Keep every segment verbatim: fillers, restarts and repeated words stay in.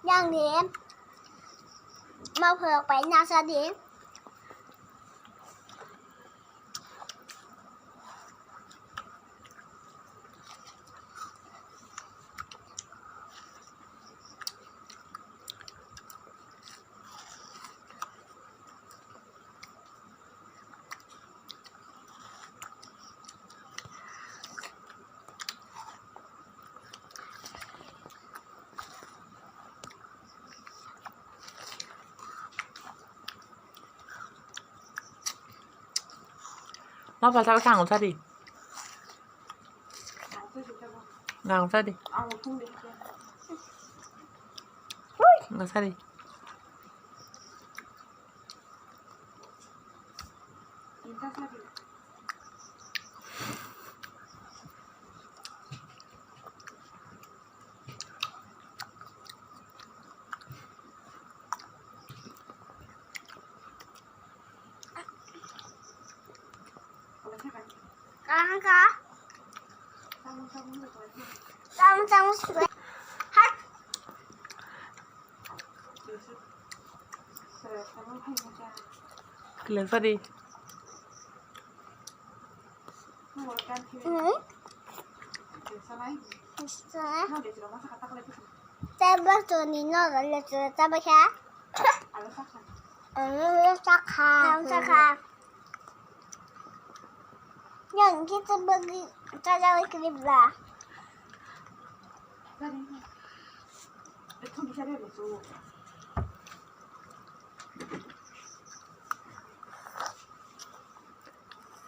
Yang di. Mau phai pai nasa di. Ma phalsa khe ang sadi. Ang sadi. Ang sadi. Kaham kha? Tamo tamo sua. Hat. Kila sadi. Hmm? Tebak toni no le tebak kha. Ano sakha. Ano sakha. Yang kita bagi tajawai kiri bla.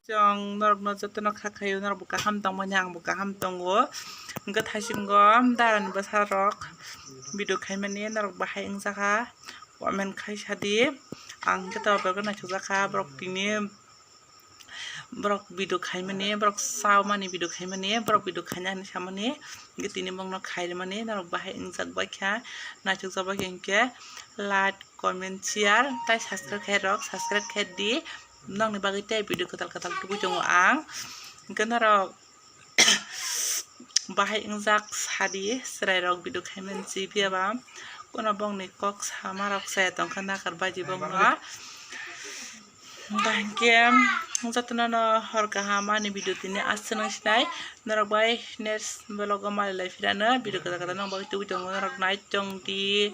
Chwng norokno jotono kha khaio, norokbo kaham tongmani, angbo kaham tongo. Hwnkhe thaisingo darani bwsarok video khaimani, norok bahai wngjakha, comment khai sadi. Ang hwnkhe tabuk naithokjakha borok tini. Borok video khaimani, borok saumani video khaimani, borok video khaina hinwi samani, hwnkhe tini bongno khairwmani, norok bahai wngjak baikha, naithokjak baikha, hwnkhe like, comment, share, tai subscribe khe rok, subscribe khe di, nokni bagwi tei video kwtal kwtal tubui tongo ang, hwnkhe norok bahai wngjak sadi, chwrairok video khaimani chibiyaba, kono bongni kok samarok chaya tongkha nakar baji bongno. Bahai khe jotono no hor kaham ani video tini aswk nang sinai norok bai next vlog o malai lai phirano video kwtal kwtal nang bagwi tubui tongo norok nai tong di.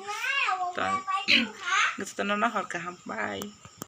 Jotono no hor kaham, bye.